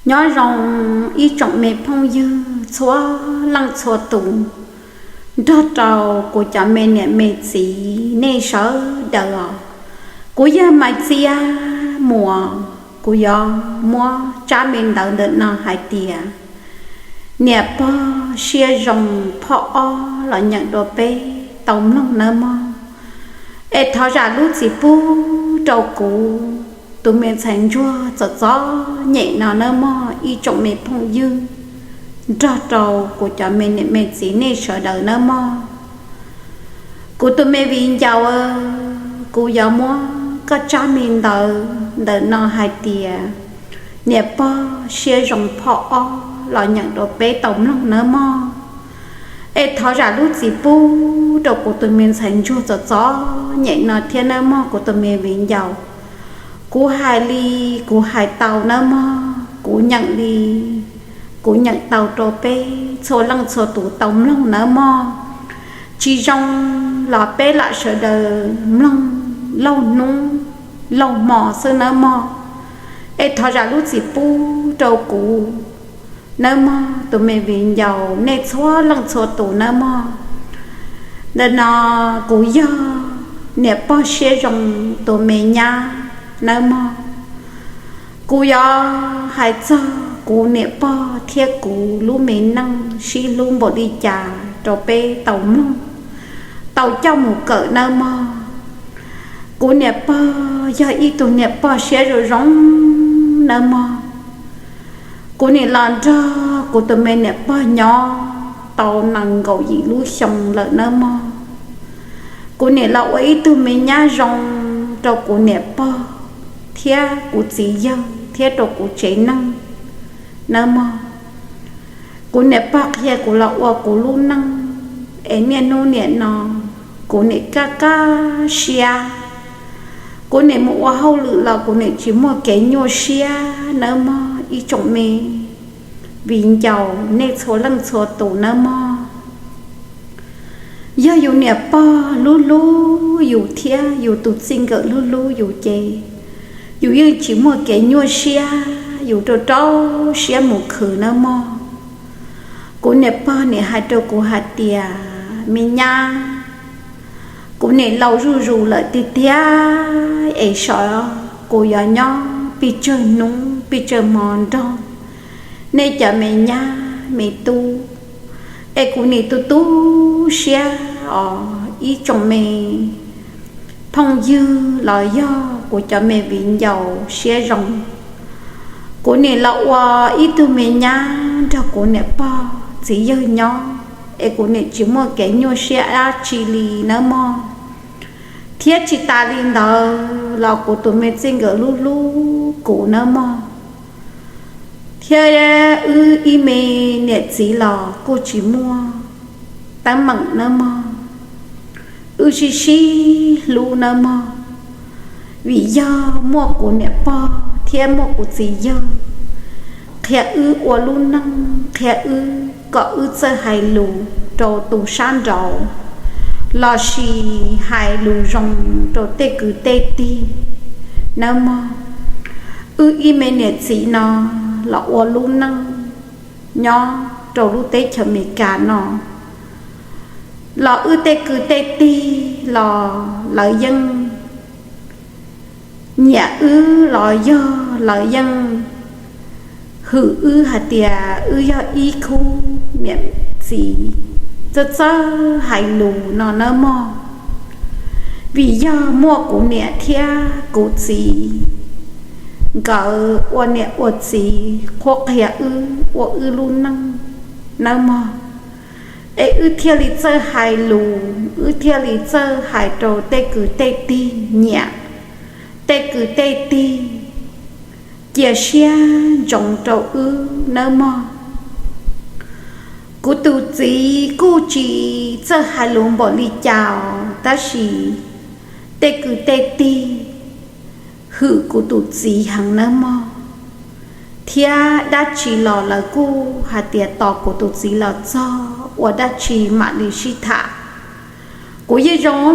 Nyob zoo ib tsoom me phooj ywg txhua leej txhua tus, nrog rau kuv cov me niam me txiv nej sawv daws os. Kuv yog Maiv Txiab Muas, kuv yuav muab tsab me ntawv ntawm no hais tias niam pog siab zoo phoj ob los nyeem rau peb tau mloog nawb mog. Es thov zam lub txim pub rau kuv tus me ntxhais ntsuag txom txom nyem no nawb mog ib tsoom me phooj ywg, nrog rau kuv cov me niam me txiv nej sawv daws nawb mog. Kuv tus me viv ncaus, kuv yuav muab koj tsab me ntawv ntawm no hais tias niam pog siab zoo phoj ob los nyeem rau peb tau mloog nawb mog. Es thov zam lub txim pub rau kuv tus me ntxhais ntsuag txom txom nyem no thiab nawb mog kuv tus me viv ncaus. Kuv hais li kuv hais tau nawb mog, kuv nyeem li kuv nyeem tau rau peb txhua leej txhua tus tau mloog nawb mog. Tsis zoo los peb lam sawv daws mloog laug hnub laug hmo xwb nawb mog. Es thov zam lub txim pub rau kuv nawb mog tus me viv ncaus nej txhua leej txhua tus nawb mog. Ntawm no kuv yog niam pog siab zoo tus me nyab nawb mog. Kuv yuav hais txog kuv niam pog thiab kuv lub me neej sib hlub npaum li cas rau peb tau mloog, tau coj mus kawm nawb mog. Kuv niam pog yog ib tug niam pog siab zoo zoo nawb mog. Kuv nim los nrog kuv tus me niam pog nyob tau nees nkaum yim lub xyoo lawm nawb mog. Kuv nim los ua ib tug me nyab zoo rau kuv niam pog thiab kuv txiv yawg thiab rau kuv tsev neeg nawb mog. Kuv niam pog qhia kuv los ua kuv lub neej, es niaj hnub nim no kuv nim kaj kaj siab. Kuv nim mus ua hauj lwm los kuv nim tsis muaj kev nyuaj siab nawb mog ib tsoom me viv ncaus nej txhua leej txhua tus nawb mog. Yog yus niam pog hlub hlub yus thiab yus tus txij nkawm hlub hlub yus ces yus yeej tsis muaj kev nyuaj siab, yus rau rau siab mus khwv nawb mog. Kuv niam pog nim hais rau kuv hais tias me nyab, kuv nim laus zuj zus lawm tiag tiag es saib kuv yuav nyob pes tsawg hnub pes tsawg hmo nrog nej cov me nyab me tub, es kuv nim tu tu siab os ib tsoom me phooj ywg los yog kuv cov me viv ncaus siab zoo. Kuv nim los ua ib tug me nyab nrog kuv niam pog txiv yawg nyob es kuv nim tsis muaj kev nyuaj siab dab tsi li nawb mog. Thiab tsis tas li ntawd los kuv tus me txij nkawm hlub hlub kuv nawb mog. Thiab wb ib me niam txiv los kuj tsis muaj teeb meem nawb mog. Wb sib sib hlub nawb mog, vim yog muaj kuv niam pog thiab muaj kuv txiv yawg qhia wb ua lub neej, qhia wb kom wb txawj hais lus rau tus sab nraud lossis hais lus zoo rau tej kwv tej tij nawb mog. Wb ib me niam txiv no los ua lub neej nyob rau lub teb chaws Amelikas no los wb tej kwv tej tij los lawv yeej nyiam wb los yog lawv yeej hwm wb hais tias wb yog ib khub niam txiv txawj txawj hais lus no nawb mog. Vim yog muaj kuv niam thiab kuv txiv nkawd ua niam ua txiv qhuab qhia wb ua wb lub neej nawb mog, es wb thiaj li txawj hais lus, wb thiaj li txawj hais rau tej kwv tej tij nyiam, tej kwv tej tij cia siab ntsoov rau wb nawb mog. Kuv tus txiv kuj tsis txawj hais lus npaum li cas os, tab sis tej kwv tej tij hwm kuv tus txiv heev nawb mog, thiab dab tsi los lawv kuj hais tias tos kuv tus txiv los txog ua dab tsi mam li sib tham. Kuv yeej zoo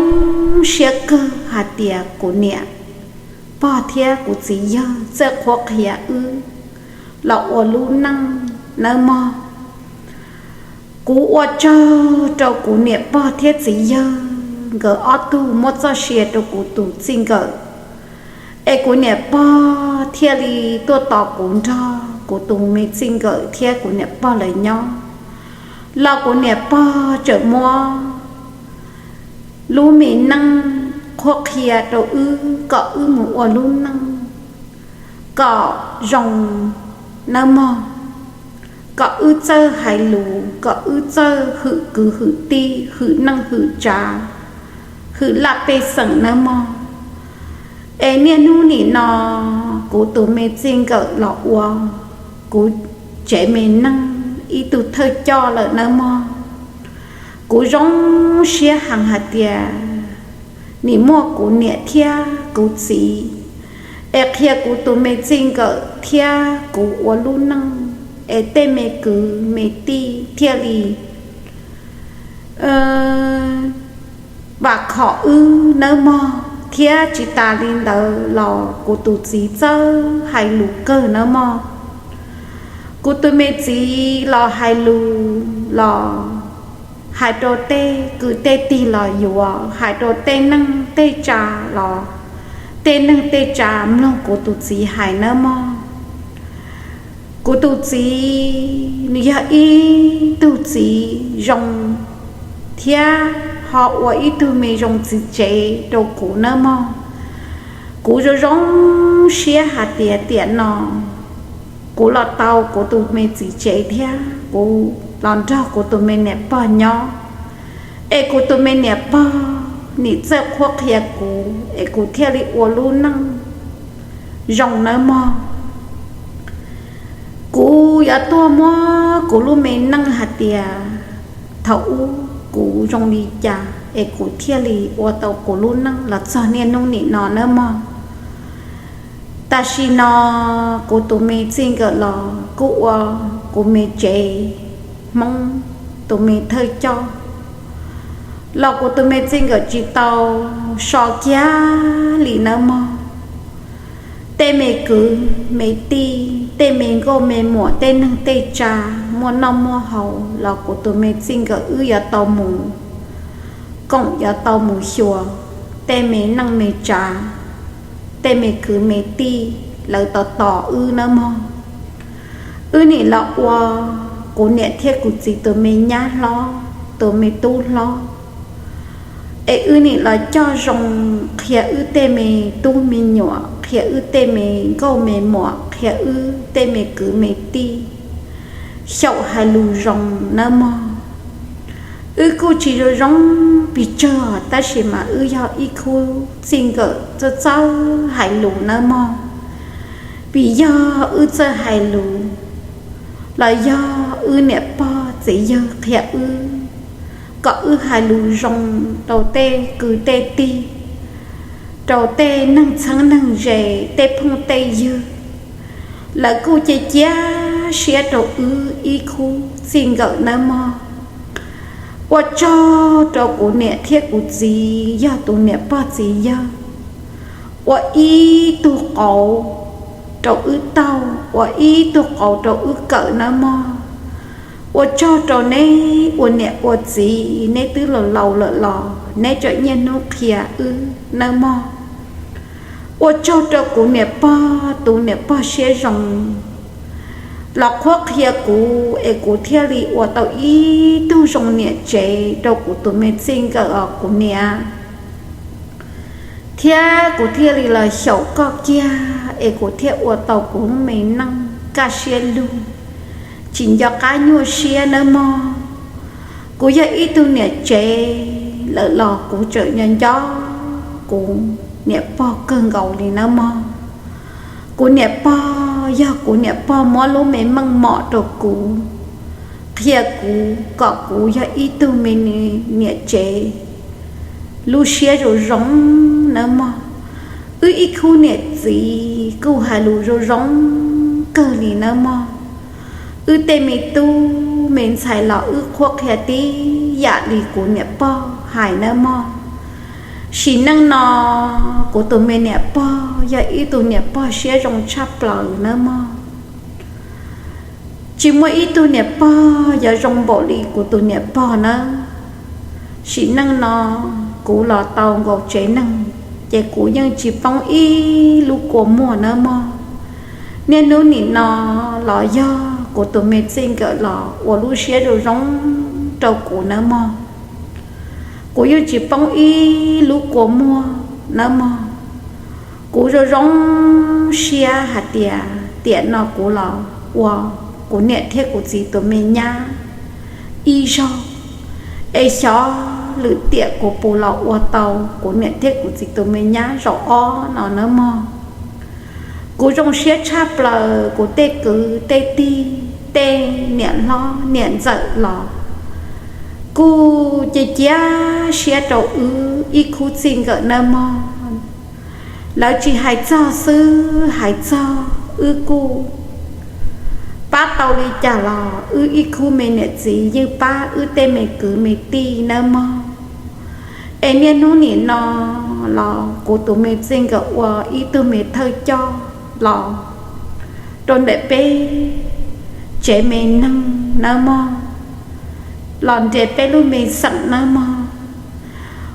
siab kawg hais tias kuv niam pog thiab kuv txiv yawg txawj qhuab qhia wb los ua lub neej nawb mog. Kuv ua tsaug rau kuv niam pog thiab txiv yawg nkawd ob tug muab txoj sia rau kuv tus txij nkawm, es kuv niam pog thiaj li tuaj tos kuv nrog kuv tus me txij nkawm thiab kuv niam pog lawv nyob. Los kuv niam pog tseem muab lub me neej qhuab qhia rau wb kom wb mus ua lub neej kom zoo nawb mog, kom wb txawj hais lus, kom wb txawj hwm kwv hwm tij, hwm neej hwm tsav, hwm laj pej xeem nawb mog. Es niaj hnub nim no kuv tus me txij nkawm los ua kuv tsev me neej ib tug thawj coj lawm nawb mog. Kuv zoo siab heev hais tias nim muaj kuv niam thiab kuv txiv es qhia kuv tus me txij nkawm thiab kuv ua lub neej, es tej me kwv me tij thiaj li vam khom wb nawb mog, thiab tsis tas li ntawd los kuv tus txiv txawj hais lus kawg nawb mog. Kuv tus me txiv los hais lus los hais rau tej kwv tej tij los yuav, hais rau tej neej tej tsav los tej neej tej tsav mloog kuv tus txiv hais nawb mog. Kuv tus txiv nws yog ib tug txiv zoo thiab ho ua ib tug me zoo txiv tsev rau kuv nawb mog. Kuv zoo zoo siab hais tias tiam no kuv los tau kuv tus me txiv tsev thiab kuv los nrog kuv tus me niam pog nyob, es kuv tus me niam pog nim txawj qhuab qhia kuv es kuv thiaj li ua lub neej zoo nawb mog. Kuv yuav tuaj muab kuv lub me neej hais tias thaum ub kuv zoo li cas es kuv thiaj li ua tau kuv lub neej los txog niaj hnub nim no nawb mog. Tam sim no kuv tus me txij nkawm los kuj ua kuv me tsev Hmoob tus me thawj coj los kuv tus me txij nkawm tsis tau so kiag li nawb mog. Tej me kwv me tij, tej me nkauj me muam, tej neeg tej tsav muaj noj muaj haus los kuv tus me txij nkawm wb yuav tau mus koom yuav tau mus xyuas tej me neej me tsav, tej me kwv me tij lawv tos tos wb nawb mog. Wb nim los ua kuv niam thiab kuv txiv tus me nyab hlob, tus me tub hlob, es wb nim los coj zoo qhia wb tej me tub me nyuam, qhia wb tej me nkauj me muam, qhia wb tej me kwv me tij xyaum hais lus zoo nawb mog. Wb kuj tsis zoo zoo pes tsawg tab sis mas wb yog ib khub txij nkawm txawj txawj hais lus nawb mog. Vim yog wb txawj hais lus los yog wb niam pog txiv yawg qhia wb kom wb hais lus zoo rau tej kwv tej tij, rau tej neeg txheeb neeg ze, tej phooj tej ywg, lawv kuj cia cia siab rau wb ib khub txij nkawm nawb mog. Ua tsaug rau kuv niam thiab kuv txiv yog tus niam pog txiv yawg, ua ib tug qauv rau wb taug, ua ib tug qauv rau wb kawm nawb mog. Ua tsaug rau neb ua niam ua txiv, neb twb laus laus lawm los neb tseem niaj hnub qhia wb nawb mog. Ua tsaug rau kuv niam pog, tus niam pog siab zoo los qhuab qhia kuv es kuv thiaj li ua tau ib tug zoo niam tsev rau kuv tus me txij nkawm os kuv niam. Thiab kuv thiaj li los xyaum koj kiag es kuv thiaj ua tau kuv lub me neej kaj siab lug, tsis nco qab nyuaj siab nawb mog. Kuv yog ib tug niam tsev lawm los kuv tseem nco nco kuv niam pog kawg nkaus li nawb mog. Kuv niam pog yog kuv niam pog muab lub me meej mom rau kuv, qhia kuv kom kuv yog ib tug me niam tsev lub siab zoo zoo nawb mog. Wb ib khub niam txiv kuj hais lus zoo zoo kawg li nawb mog. Wb tej me tub me ntxhais los wb qhuab qhia tib yam li kuv niam pog hais nawb mog. Sim neej no kuv tus me niam pog yog ib tug niam pog siab zoo tshaj plaws nawb mog. Tsis muaj ib tug niam pog yuav zoo npaum li kuv tus niam pog nawb. Sim neej no kuv los tau nkaus tsev neeg, ces kuv yeej tsis poob ib lub kua muag nawb mog. Niaj hnub nim no los yog kuv tus me txij nkawm los ua lub siab zoo zoo rau kuv nawb mog. Kuv yeej tsis poob ib lub kua muag nawb mog. Kuv zoo zoo siab hais tias tiam no kuv los ua kuv niam thiab kuv txiv tus me nyab ib zaug, es xyov lwm tiam kuv puas los ua tau kuv niam thiab kuv txiv tus me nyab zaum ob no nawb mog. Kuv zoo siab tshaj plaws, kuv tej kwv tej tij, tej niam hlob niam ntxawm los kuj cia cia siab rau wb ib khub txij nkawm nawb mog. Lawv tsis hais txog xwb, hais txog wb kuj pab tau li cas los wb ib khub me niam txiv yeej pab wb tej me kwv me tij nawb mog. Es niaj hnub nim no los kuv tus me txij nkawm ua ib tug me thawj coj los rau ntawm peb tsev me neeg nawb mog, los nres peb lub me xeem nawb mog.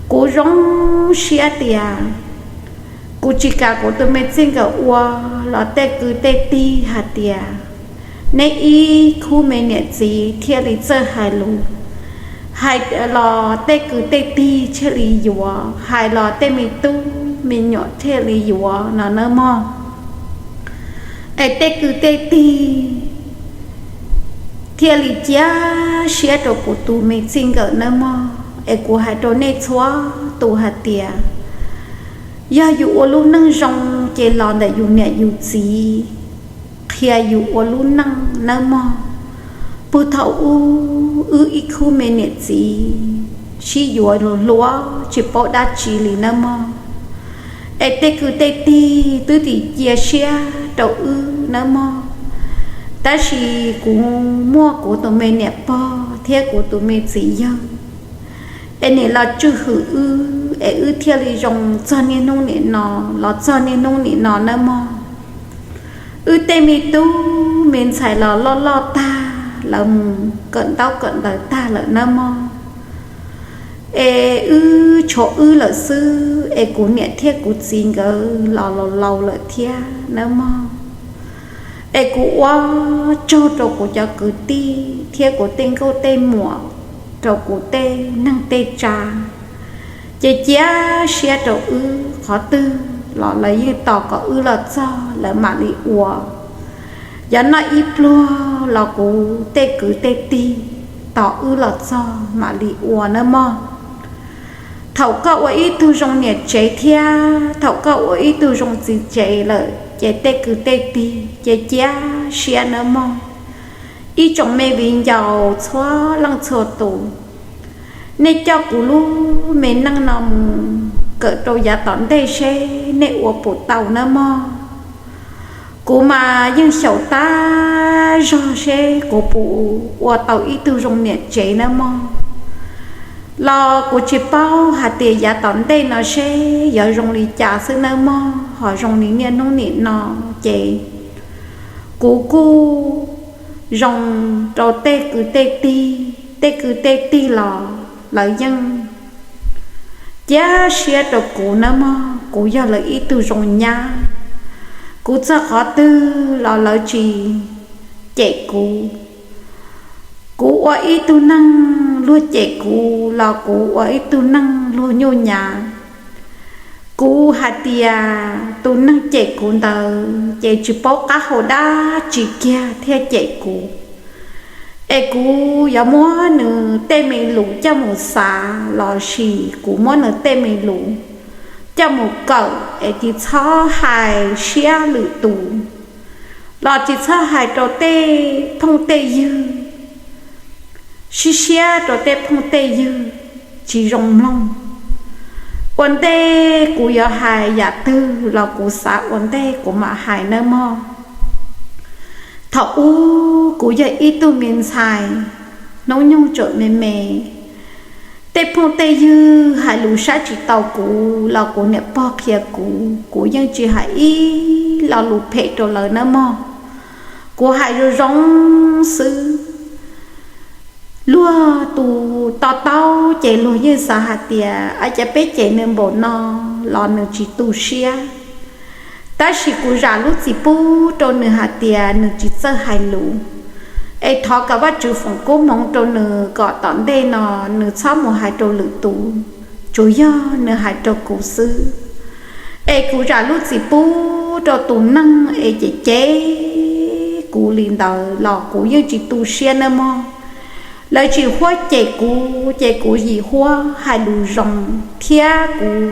Kuv zoo siab tias kuv tsis kam kuv tus me txij nkawm ua los tej kwv tej tij hais tias neb ib khub me niam txiv thiaj li txawj hais lus, hais los tej kwv tej tij thiaj li yuav, hais los tej me tub me nyuam thiaj li yuav no nawb mog. Es tej kwv tej tij thiaj li cia siab rau kuv tus me txij nkawm nawb mog. Es kuv hais rau nej txhua tus hais tias yog yus ua lub neej zoo ces los ntawm yus niam yus txiv qhia yus ua lub neej nawb mog. Puag thaum ub wb ib khub me niam txiv sib yuav hluas hluas tsis paub dab tsi li nawb mog. Es tej kwv tej tij twb cia siab rau wb nawb mog. Tab sis kuv muaj kuv tus me niam pog thiab kuv tus me txiv yawg, es nim los tswj hwm wb es wb thiaj li zoo txog niaj hnub nim no, los txog niaj hnub nim no nawb mog. Wb tej me tub me ntxhais los loj loj tag, lawv mus kawm ntaub kawm ntawv tag lawm nawb mog. Es wb tshuav wb lawm xwb, es kuv niam thiab kuv txiv nkawd los laus laus lawm thiab nawb mog. Es kuv ua tsaug rau kuv cov kwv tij thiab kuv tej nkauj tej muam, rau kuv tej neeg tej tsav, ces cia siab rau wb qhov twg los lawv yeej tos kom wb los txog lawv mam li ua. Yog noj ib pluag los kuv tej kwv tej tij tos wb los txog mam li ua nawb mog. Thaum koj ua ib tug zoo niam tsev thiab thaum koj ua ib tug zoo txiv tsev lawm ces tej kwv tej tij ces cia siab nawb mog. Ib tsoom me viv ncaus txhua leej txhua tus, nej coj kuv lub me neej no mus kawm rau yav tom ntej seb nej ua puas tau nawb mog. Kuv mas yeej xyaum tag zog seb kuv puas ua tau ib tug zoo niam tsev nawb mog. Los kuv tsis paub hais tias yav tom ntej no seb yuav zoo li cas xwb nawb mog, ho zoo li niaj hnub nim no ces kuv kuj zoo rau tej kwv tej tij, tej kwv tej tij los lawv yeej cia siab rau kuv nawb mog. Kuv yog lawv ib tug zoo nyab, kuv txog qhov twg los lawv tsis cem kuv. Kuv ua ib tug neeg luag cem kuv los kuv ua ib tug neeg luag nyuj nyav. Kuv hais tias tus neeg cem kuv ntawd ces tsis paub qab hau dab tsi kiag thiaj cem kuv. Es kuv yuav muab nws tej me lus coj mus xav lossis kuv muab nws tej me lus coj mus kawm es tsis txhob hais siab lwm tus, los tsis txhob hais rau tej phooj tej ywg, sib siab rau tej phooj tej ywg tsis zoo mloog. Ua ntej kuv yuav hais yam twg los kuv xav ua ntej kuv mam hais nawb mog. Thaum ub kuv yog ib tug me ntxhais hnub nyoog tseem me me, tej phooj tej ywg hais lus saib tsis taus kuv los kuv niam pog qhia kuv, kuv yeej tsis hais ib lo lus phem rau lawv nawb mog. Kuv hais zoo zoo xwb, luag tus to taub ces luag yeej xav hais tias ua cas peb cem nws npaum no los nws tsis tu siab. Tab sis kuv zam lub txim pub rau nws hais tias nws tsis txawj hais lus, es thov kom Vajtswv foom koob hmoov rau nws kom tom ntej no nws txhob mus hais rau lwm tus, tsuas yog nws hais rau kuv xwb. Es kuv zam lub txim pub rau tus neeg es cem cem kuv li ntawd los kuv yeej tsis tu siab nawb mog. Lawv tsis huab cem kuv ces kuv yim huab hais lus zoo, thiab kuv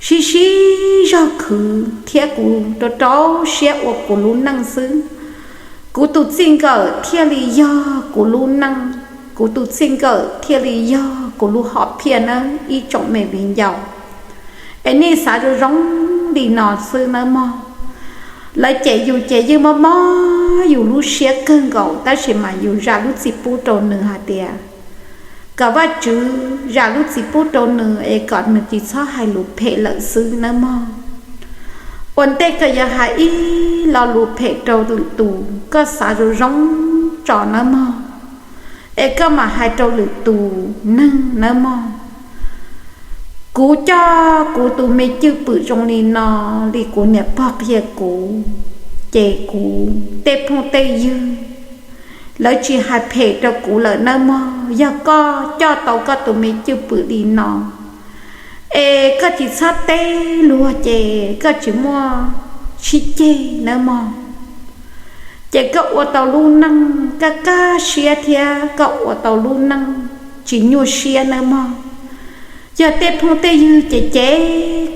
sib sib zog khwv thiab kuv rau rau siab ua kuv lub neej xwb. Kuv tus txij nkawm thiaj li yog kuv lub neej, kuv tus txij nkawm thiaj li yog kuv lub hom phiaj nawb ib tsoom me viv ncaus. Es nej xav zoo zoo li no xwb nawb mog. Lawv cem yus ces yeej mob mob yus lub siab kawg nkaus, tab sis mas yus zam lub txim pub rau nws hais tias kom Vajtswv zam lub txim pub rau nws es kom nws tsis txhob hais lus phem lawm xwb nawb mog. Ua ntej koj yuav hais ib lo lus phem rau lwm tus, koj xav zoo zoo tso nawb mog, es koj mam hais rau lwm tus neeg nawb mog. Kuv coj kuv tus me cwj pwm zoo li no, li kuv niam pog qhia kuv, ces kuv tej phooj tej ywg lawv tsis hais phem rau kuv lawm nawb mog. Yog koj coj tau koj tus me cwj pwm li no, es koj tsis txhob teb luag ces koj tsis muaj sib ceg nawb mog. Ces koj ua tau lub neej kaj kaj siab thiab koj ua tau lub neej tsis nyuaj siab nawb mog. Yog tej phooj tej ywg cem cem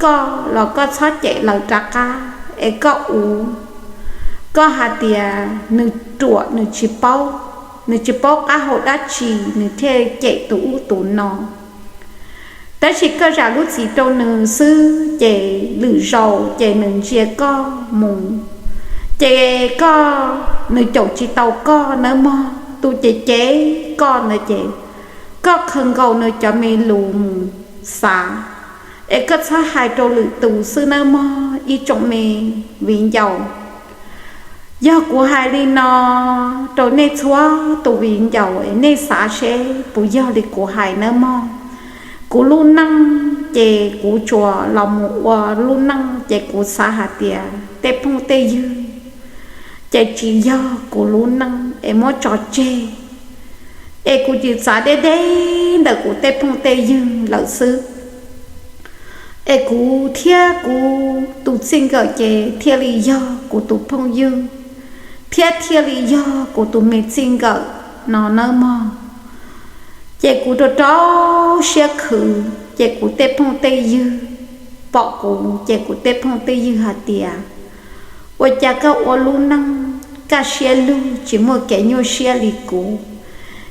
koj los koj txhob cem lawv rov qab, es koj ua, koj hais tias nws ruam, nws tsis paub, nws tsis paub qab hau dab tsi nws thiaj cem tus ub tus no. Tab sis koj zam lub txim rau nws xwb ces lwm zaus ces nws ntsia koj mus, ces koj, nws caum tsis tau koj nawb mog. Tus cem cem koj ntawd ces koj khaws nkaus nws cov me lus mus xav, es koj txhob hais rau lwm tus xwb nawb mog ib tsoom me viv ncaus. Yog kuv hais li no rau nej txhua tus viv ncaus es nej xav seb puas yog li kuv hais nawb mog. Kuv lub neej ces kuv tsuas los mus ua lub neej ces kuv xav hais tias tej phooj tej ywg ces tsis yog kuv lub neej es muab tso tseg, es kuv tsis txav deb deb ntawm kuv tej phooj tej ywg lawm xwb. Es kuv thiab kuv tus txij nkawm ces thiaj li yog kuv tus phooj ywg, thiab thiaj li yog kuv tus me txij nkawm no nawb mog. Ces kuv rau rau siab khwv ces kuv tej phooj tej ywg pom kuv ces kuv tej phooj tej ywg hais tias ua cas koj ua lub neej kaj siab lug tsis muaj kev nyuaj siab li kuv,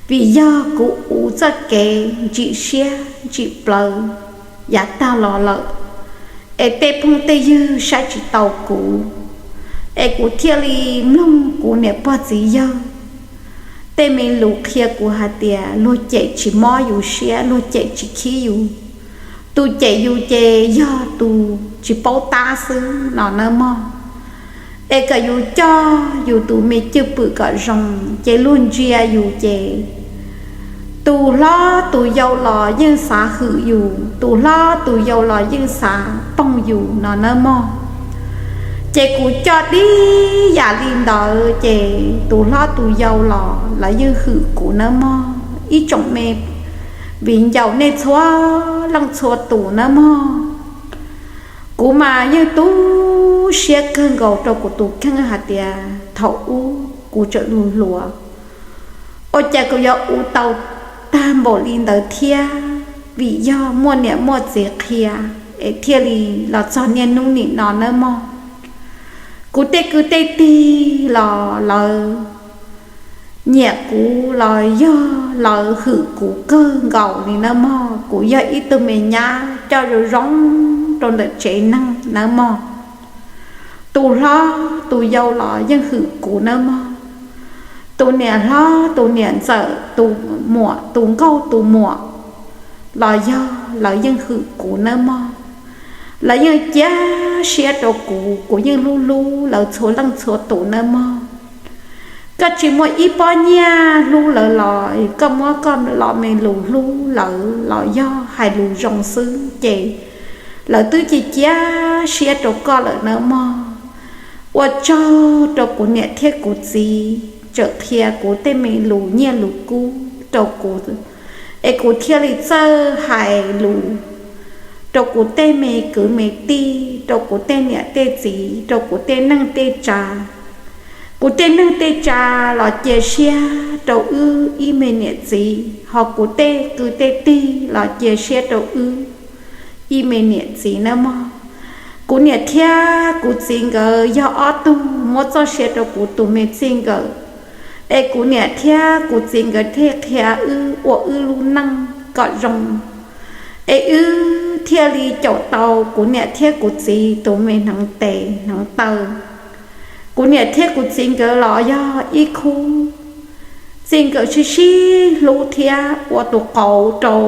vim yog kuv ua txoj kev ntsim siab ntsim plawv yav tag los lawm, es tej phooj tej ywg saib tsis taus kuv, es kuv thiaj li mloog kuv niam pog txiv yawg tej me lus qhia kuv hais tias luag cem tsis mob yus siab, luag cem tsis khib yus. Tus cem yus ces yog tus tsis paub tab xwb no nawb mog. Es kom yus coj yus tus me cwj pwm kom zoo, ces luag ntsia yus ces tus hlob tus yau los yeej xav hwm yus, tus hlob tus yau los yeej xav poog yus no nawb mog. Ces kuv coj tib yam li ntawd ces tus hlob tus yau los lawv yeej hwm kuv nawb mog ib tsoom me viv ncaus nej txhua leej txhua tus nawb mog. Kuv mas yeej tu siab kawg nkaus rau kuv tus kheej hais tias thaum ub kuv tseem hluas hluas, ua cas kuv yuav ua tau tag npaum li ntawd thiab, vim yog muaj niam muaj txiv qhia es thiaj li los txog niaj hnub nim no nawb mog. Kuv tej kwv tej tij los lawv nyiam kuv los yog lawv hwm kuv kawg nkaus li nawb mog. Kuv yog ib tug me nyab coj zoo zoo rau ntawm tsev neeg nawb mog. Tus hlob tus yau los yeej hwm kuv nawb mog. Tus niam hlob tus niam ntxawm tus muam tus nkauj tus muam los yog lawv yeej hwm kuv nawb mog. Lawv yeej cia siab rau kuv, kuv yeej hlub hlub lawv txhua leej txhua tus nawb mog. Koj tsis muaj ib pob nyiaj hlub lawv los koj muab koj lo me lus hlub lawv los yog hais lus zoo xwb ces lawv twb cia cia siab rau koj lawm nawb mog. Ua tsaug rau kuv niam thiab kuv txiv tseem qhia kuv tej me lus nyiaj lus kub rau kuv, es kuv thiaj li txawj hais lus rau kuv tej me kwv me tij, rau kuv tej niam tej txiv, rau kuv tej neej tej tsa. Kuv tej neej tej tsa los cia siab rau wb ib me niam txiv, ho kuv tej kwv tej tij los cia siab rau wb ib me niam txiv nawb mog. Kuv niam thiab kuv txiv nkawd yog ob tug muab txoj sia rau kuv tus me txij nkawm, es kuv niam thiab kuv txiv nkawd thiaj qhia wb ua wb lub neej kom zoo, es wb thiaj li caum tau kuv niam thiab kuv txiv tus me hneev tes hneev taw. Kuv niam thiab kuv txiv nkawd los yog ib khub txij nkawm sib sib hlub thiab ua tus qauv rau,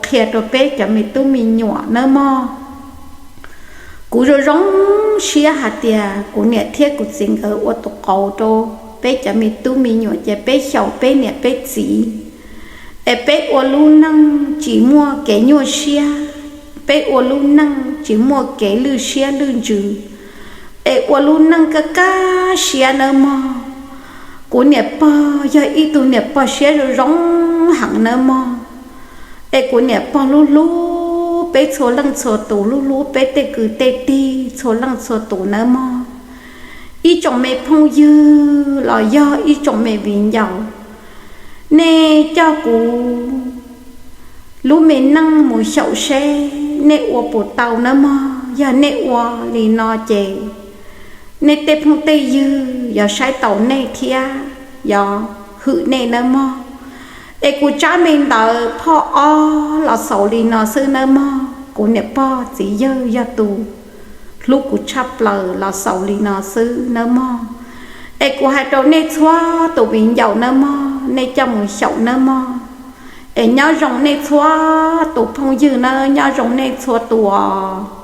qhia rau peb cov me tub me nyuam nawb mog. Kuv zoo zoo siab hais tias kuv niam thiab kuv txiv nkawd ua tus qauv rau peb cov me tub me nyuam ces peb xyaum peb niam peb txiv, es peb ua lub neej tsis muaj kev nyuaj siab, peb ua lub neej tsis muaj kev lwj siab lwj ntsws, es ua lub neej kaj kaj siab nawb mog. Kuv niam pog yog ib tug niam pog siab zoo zoo heev nawb mog. Es kuv niam pog hlub hlub peb txhua leej txhua tus, hlub hlub peb tej kwv tej tij txhua leej txhua tus nawb mog. Ib tsoom me phooj ywg los yog ib tsoom me viv ncaus, nej coj kuv lub me neej mus xyaum seb nej ua puas tau nawb mog. Yog nej ua li no ces nej tej phooj tej ywg yuav saib taus nej thiab yuav hwm nej nawb mog. Es kuv tsab me ntawv phoj ob los xaus li no xwb nawb mog. Kuv niam pog txiv yawg yog tus hlub kuv tshaj plaws los xaus li no xwb nawb mog. Es kuv hais rau nej txhua tus viv ncaus nawb mog, nej coj mus xyaum nawb mog. Es nyob zoo nej txhua tus phooj ywg nawb, nyob zoo nej txhua tus os.